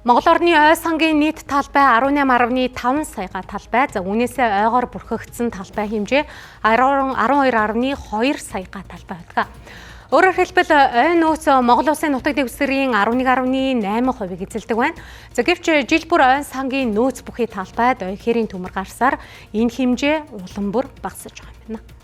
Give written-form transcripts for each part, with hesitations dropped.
Монгол орны ой сангийн нийт талбай 18.5 саяга талбай. За үүнээсээ ойгоор бүрхэгдсэн талбай хэмжээ 12.2 саяга талбай байдаг. Өөрөөр хэлбэл ой нөөц Монгол улсын нутаг дэвсгэрийн 11.8%-ийг эзэлдэг байна. За гэвч жил бүр ойн сангийн нөөц бүхий талбайд ой хэрийн төмөр гарсаар энэ хэмжээ улам бүр багасж байгаа юм байна.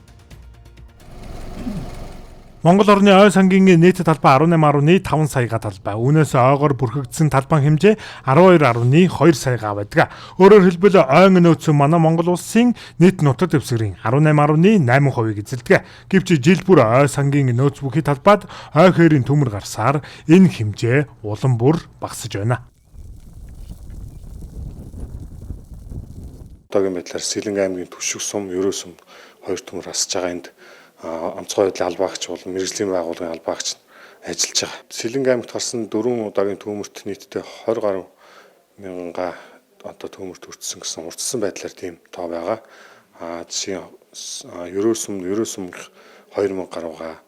Монгол орны ой сангийн нийт талбай 18.5 саяга талбай. Үүнээс ойгоор бүрхэгдсэн талбайн хэмжээ 12.2 саяга байдаг. Өөрөөр хэлбэл ойн нөөц манай Монгол улсын нийт нутаг дэвсгэрийн 18.8%-ийг эзэлдэг. Гэвч жил бүр ой сангийн нөөц бүхий талбайд ой хээрийн төмөр гарсаар энэ хэмжээ улам бүр багасж байна. Одоогийн байдлаар Сэлэнгэ аймгийн Түшиг сум, Ерөө сум хоёр төмөр асж байгаа энд онцгой байдлын албаагч болон мэргэжлийн байгууллагын албаагч ажиллаж байгаа. Сэлэнгэ аймагт гарсан 4 удаагийн төмөрт нийтдээ 20 гаруй мянга одоо төмөрт өртсөн гэсэн урдсан байдлаар тийм тоо байгаа. А жишээ Ерөө сум 2000 гаруйгаа,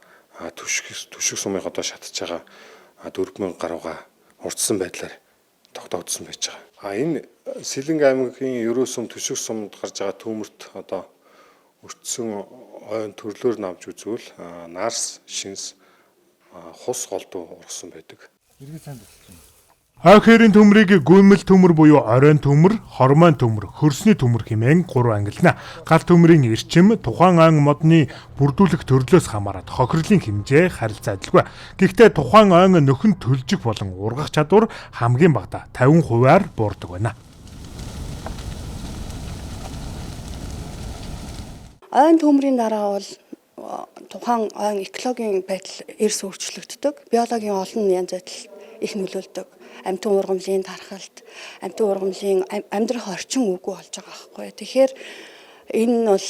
Түшиг сумыг одоо шатж байгаа 4000 гаруйгаа урдсан байдлаар тогтоогдсон байж байгаа. А энэ Сэлэнгэ аймгийн Ерөө сум, Түшиг сумд гарч байгаа төмөрт одоо өртсөн ойн төрлөөр нь авч үзвэл нарс, шинс, хус голдуу ургасан байдаг. Ой хээрийн төмрийг гүймэл төмөр буюу оройн төмөр, хормойн төмөр, хөрсний төмөр хэмээн 3 ангилна. Гал төмрийн эрчим тухайн ойн модны бүрдүүлэх төрлөөс хамаарат хохирлын хэмжээ харилцаа адилгүй. Гэхдээ тухайн ойн нөхөн төлжих болон ургах чадвар хамгийн багадаа 50%-аар буурдаг байна. Ойн төмрийн дараа бол тухайн ойн экологийн байдал эрс өөрчлөгддөг. Биологийн олон янз байдал их нөлөөлдөг. Амьтан ургамлын тархалт, амьтан ургамлын амьдрах орчин үгүй болж байгаа байхгүй. Тэгэхээр энэ нь бол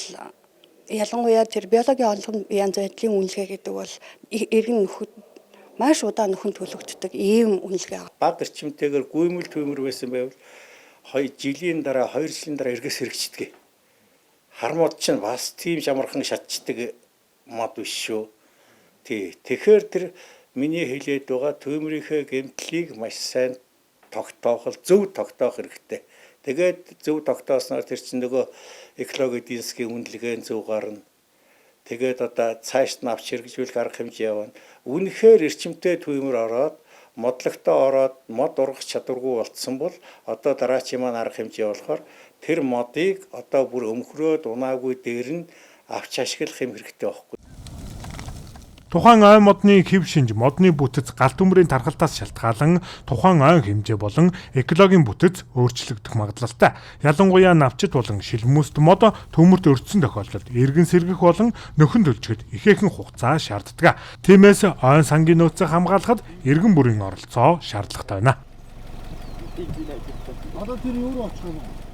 ялангуяа тэр биологийн олон янз байдлын үнэлгээ гэдэг бол эргэн нөхөд маш удаан нөхөн төлөгддөг ийм үнэлгээ. Баг эрчимтэйгээр гүймэл төмөр байсан байвал 2 жилийн дараа 2 жилийн дараа эргэс хэрэгждэг. Хармууд чинь бас тийм шамархан шатчдаг мод биш шүү. Тий. Тэгэхээр тэр миний хэлээд байгаа төмрийнхээ гэмтлийг маш сайн тогтоох, зөв тогтоох хэрэгтэй. Тэгээд зөв тогтоосноор тэр чинь нөгөө экологи эдийн засгийн үнэлгээ зөв гарна. Тэгээд одоо цааш нь авч хэрэгжүүлэх арга хэмжээ явна. Үнэхээр эрчимтэй төмөр ороод модлогтой ороод мод ургах чадваргүй болцсон бол одоо дараачийн маань арга хэмжээ болохоор тэр модыг одоо бүр өмхрөөд унаагүй дээр нь авч ашиглах юм хэрэгтэй байхгүй. Тухайн ой модны хэв шинж, модны бүтэц гал төмрийн тархалтаас шалтгаалan тухайн ойн хэмжээ болон экологийн бүтэц өөрчлөгдөх магадлалтай. Ялангуяа навчит болон шилмүүст мод төмөрт өртсөн тохиолдолд эргэн сэргэх болон нөхөн төлжихэд ихээхэн хугацаа шаарддаг. Тиймээс ойн сангийн нөөцийг хамгаалахад эргэн бүрийн оролцоо шаардлагатай байна. Одоо тэр юу руу очих юм бэ?